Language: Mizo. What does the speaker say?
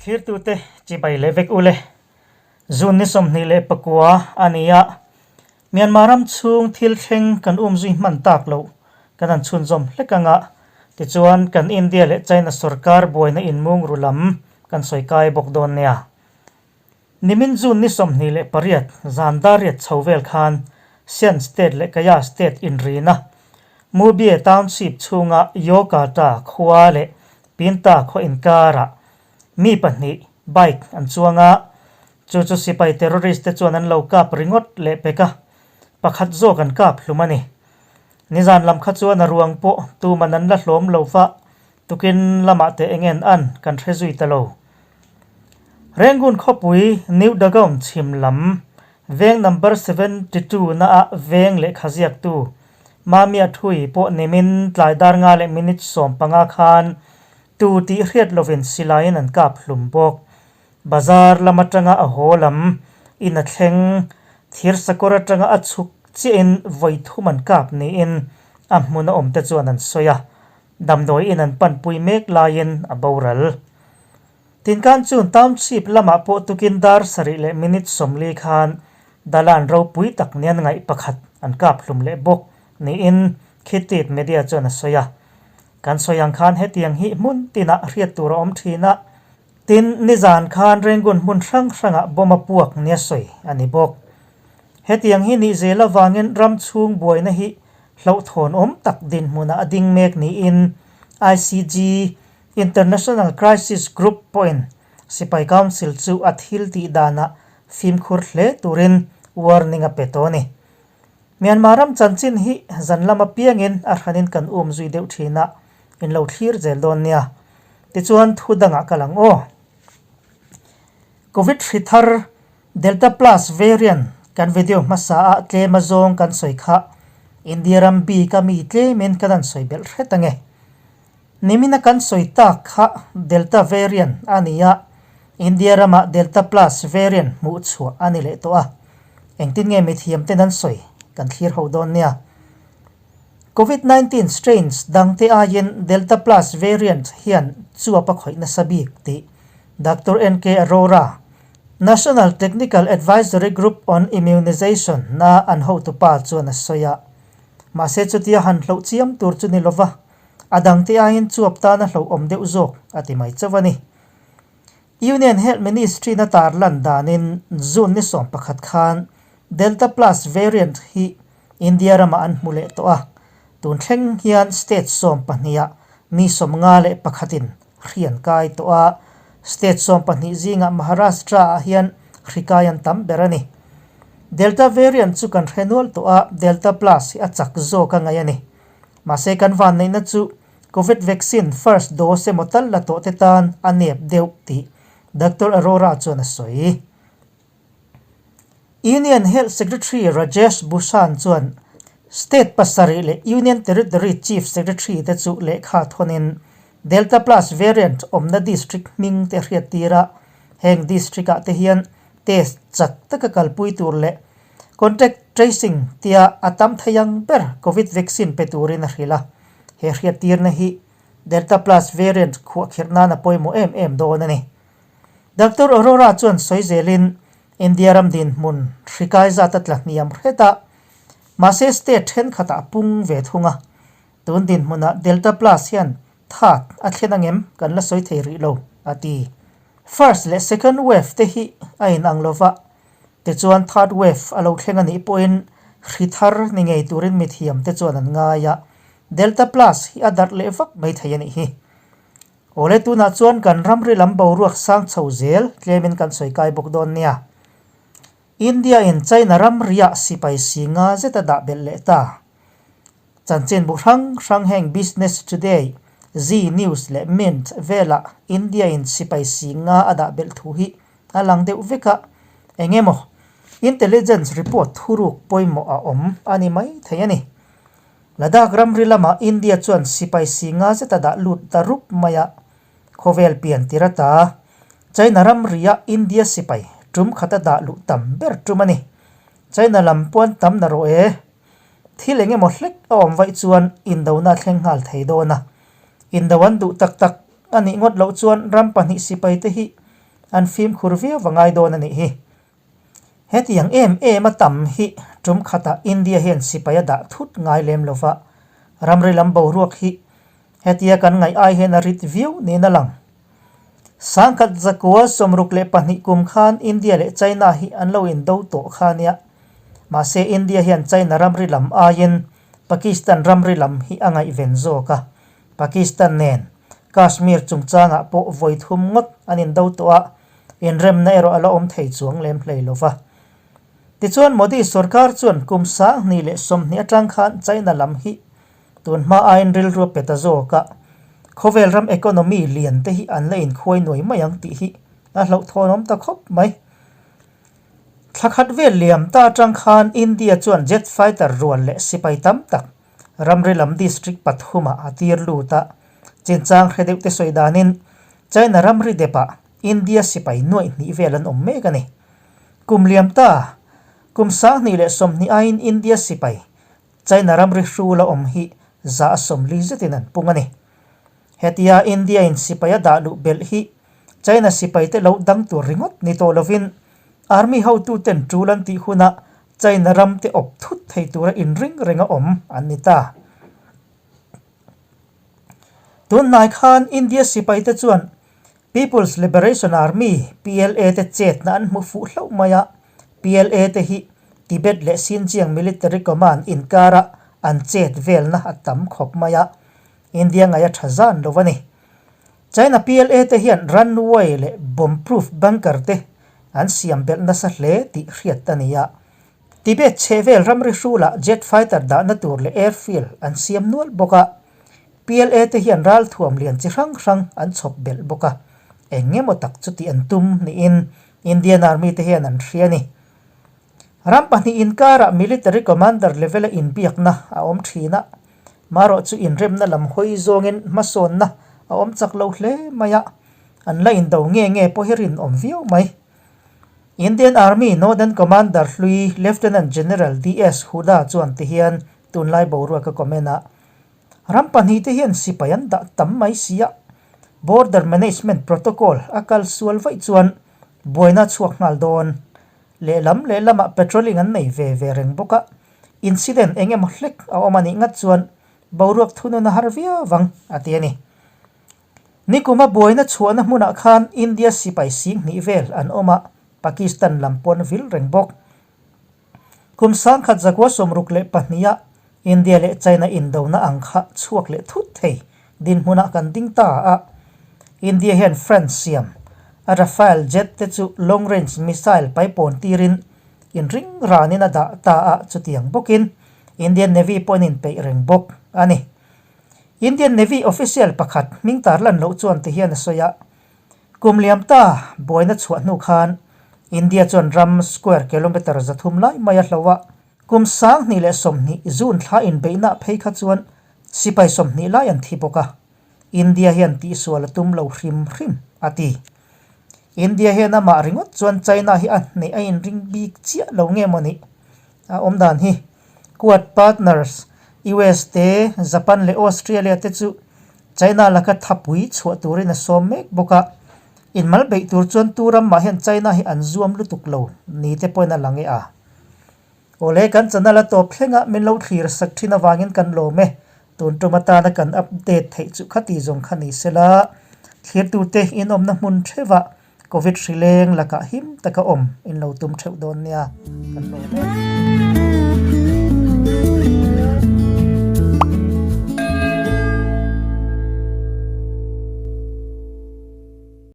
Thirtute chibai leh vek ule. June ni 29 a ni a, Myanmar ram chhung thil thleng kan umzui hman tak loh kan han chhunzawm hlek ang a, tichuan kan India leh China sorkar buaina inmung ru lam kan sawi kai bawk dawn nia. Nimin June ni 28 zan dariat chho vel khan Shan State leh Kayah State inrina Mubye Township chhunga Yokata khua leh Pinta khaw inkarah mi pahnih bike an chuang a, Chu chu sipai terrorist te chuan an lo kap ringawt leh pek a, pakhat zawk an kap hlum a ni. Nizan lam kha chuan a ruang pawh tuman an la hlawm lo va, tukin lamah teh eng en an kan hre zui ta lo. Rangoon khawpui New Dagaon chhim lam veng number 72 na ah veng lehkha ziaktu Mamia Thui pawh nimin tlai dar nga leh minute 15 khan tu tih hriat lovin silaiin an kap hlum bawk. Bazar lam atanga a haw lam in a thleng, thir sakawr atanga a chhuk chiahin vawi thum an kap niin a hmun a awmte chuan an sawi a, damdawi in an panpui mek laiin a boral. Tinkan chun township lamah pawh tukin dar sarih leh minute 40 khan dalan ropui tak nian ngaih pakhat an kap hlum leh bawk niin Khitit media chuan a sawi a. Kan sawi ang khan hetiang hi hmun tinah hriat tur a awm thin a. Tin, nizan khan Rangoon hmun hrang hrangah bomb a puak nia sawi a ni bawk. Hetiang hi nih zel avangin ram chhung buaina hi hlauhthawn awm tak dinhmunah a ding mek niin ICG, International Crisis Group, pawhin Sipai Council chu a thil tih danah fimkhur hle turin warning a pe tawh a ni. Myanmar ram chanchin hi zan lam apiangin a hranin kan um zui deuh thin a, in lo thlir zel dawn nia. Tichuan thu dangah ka lang aw. Covid hri thar Delta Plus variant kan video hmasa ah tlem azawng kan sawi kha India ram bik a mi tlemin kan han sawi belh hret ange. Nimina kan sawi tak kha Delta variant a ni a, India ramah Delta Plus variant hmuh chhuah a ni leh tawh a. Engtin nge mithiam ten an sawi kan thlir ho dawn nia. Covid 19 strains dangte aiin Delta Plus variant hian chuap a khawih nasa bik tih Doctor NK Arora, National Technical Advisory Group on Immunization na an hotupa chuan a sawi a. Mahse chutia han hloh chiam tur chu ni lova, a dangte aiin chuap tan a hlauhawm deuh zawk a ti mai chauh a ni. Union Health Ministry na tarlan danin June ni 11 khan Delta Plus variant hi India ramah an hmu leh tawh a, tun thleng hian state 12 ah mi 51 in hri an kai tawh a, state 12 zingah Maharashtra ah hian hri kai an tam ber a ni. Delta variant chu kan hre nual tawh a, Delta Plus hi a chak zawk a ngaih a ni. Mahse kan vanneihna chu Covid vaccine first dose emaw tal la tawh te tan a nep deuh tih Doctor Arora chuan a sawi. Union Health Secretary Rajesh Bhushan chuan State pasarih leh Union Territory Chief Secretary te chu lehkha thawnin Delta Plus variant awmna district hming te hriat tir a, heng district ah te hian test chak taka kalpui tur leh contact tracing tia a tam thei ang ber Covid vaccine pe turin a hrilh a, he hriat tirna hi Delta Plus variant khuahkhirh nan a pawimawh em em dawn a ni. Doctor Arora chuan sawi zelin India ram dinhmun hri kai zat a tla hniam hret a, mahse state thenkhatah a pung ve thung a. Tun dinhmunah Delta Plus hian that a thlen angem kan la sawi thei rih lo, a ti. First leh second wave te hi a inang lo va, tichuan third wave a lo thleng a nih pawhin hri thar ni ngei turin mithiam te chuan an ngai a, Delta Plus hi a darh leh vak mai thei a nih hi. Awle tunah chuan kan ramri lam boruak sang chho zel tlemin kan sawi kai bawk dawn nia. India in China ramriah sipai si nga zet a dah belh leh ta. Chanchin bu hrang hrang heng Business Today, Zee News leh Mint velah India in sipai si nga a dah belh thu hi a lang deuh vek a, eng emaw intelligence report thuruk pawimawh a awm a ni mai thei a ni. Ladakh ramri lamah India chuan sipai si nga zet a dah lut ta rup mai a, khawvel pian tir ata China ramriah India sipai tum khat a dah luh tam ber tum a ni. China lam puan tam na rawh e. Thil eng emaw hlek a awm vaih chuan indona a thleng nghal thei dawn a. Indo an duh tak tak a nih ngawt loh chuan ram pahnih sipai te hi. an fimkhur viau a ngai dawn a nih hi. Hetiang em em a tam hi tum khatah India hian sipai a dah thut ngai lem lo va, ramri lam boruak hi hetia kan ngaih ai hian a rit viau niin a lang. Sangkhat zakua 62 kum khan India leh China hi an lo indo tawh kha nia. Mahse India hian China ramri lam aiin Pakistan ramri lam hi a ngaihven zawk a. Pakistan nen Kashmir chungchangah pawh vawi thum ngawt an indo tawh a, inremna erawh a la awm thei chuang lem hlei lo va. Tichuan Modi sorkar chuan kum 2020 atang khan China lam hi Tun hma aiin rilru a pe ta zawk a, khawvel ram economy lian te hi an la inkhuai nuai mai ang tih hi a hlauhthawnawm ta khawp mai. Thla khat vel liam ta atang khan India chuan jet fighter rual leh sipai tam tak ramri lam district pathumah a tir lut a, chinchang hre deuh te sawi danin China ramri depah India sipai nuaih hnih vel an awm mek a ni. Kum liam ta, kum 2020 aiin India sipai China ramri hrul a awm hi za a 40 zetin an pung a ni. Hetia India in sipai a dah luh belh hi China sipai te lo dang tur ringawt ni tawh lovin Army hotuten tul an tih hunah China ram te awp thut thei tura inring reng a awm an ni ta. Tun hnai khan India sipai te chuan People's Liberation Army, PLA, te chetna an hmu fuh hlauh mai a, PLA te hi Tibet leh Xinjiang Military Command inkara an chet velna a tam khawp mai a, India ngaih a tha zan lo a ni. China PLA te hian runway leh bomb-proof bunker te an siam belh nasa hle tih hriat a ni a. Tibet chhehvel ramri hrulah jet fighter dahna tur leh airfield an siam nual bawk a. PLA te hian ralthuam lian chi hrang hrang an chhawp belh bawk a, eng emaw tak chu tih an tum niin Indian Army te hian an hria a ni. Ram pahnih inkarah Military Commander level-a inbiakna a awm thin a, marawh chu inremna lam hawi zawngin hmasawnna a awm chak lo hle mai a, an la indo nge nge pawh hi rinawm viau mai. Indian Army Northern Commander hlui Lieutenant General DS Huda chuan tihian tunlai boruak a comment a, Ram pahnihte hian sipai an dah tam mai si a, Border Management Protocol a kal sual vaih chuan buaina a chhuak nghal dawn. Lehlam lehlamah patrolling an nei ve ve reng bawk a, incident eng emaw hlek a awm a nih ngat chuan boruak thunun a har viau vang, a ti a ni. Nikuma buaina chhuahna hmunah khan India sipai 2000 vel an awm a, Pakistan lam pawh an vil reng bawk. Kum 1962 a India leh China indona ang kha chhuak leh thut thei dinhmunah kan ding ta a. India hian France siam a Rafale jet te chu long range missile paipawn tirin inring ranin a dah ta a, chutiang bawkin Indian Navy pawhin inpeih reng bawk a ni. Indian Navy official pakhat hming tarlan loh chuan tihian a sawi a, Kum liam ta buaina chhuah hnu khan India chuan ram square kilometre 300 lai mai a hlo a, kum 2020 June thla inbeihna phei kha chuan sipai 20 lai an thi bawk a, India hian tihsual a tum lo hrim hrim, a ti. India hian amah ringawt chuan China hi a hneh a inring bik chiah lo nge maw nih? A awm dan hi Quad partners US te, Japan leh Australia te chu China laka thapui chhuah turin a sawm mek bawk a, inmal beih tur chuan tu ram mah hian China hi an zuam lutuk lo ni te pawhin a lang e a. Awle kan channel a tawp thleng a min lo thlir sak thin avangin kan lawm e, tun tum atana kan update theih chu khati zawng kha ni sela, thlirtute inawmna hmun theuhah Covid hri leng lakah him taka awm in lo tum theuh dawn nia kan lawm e.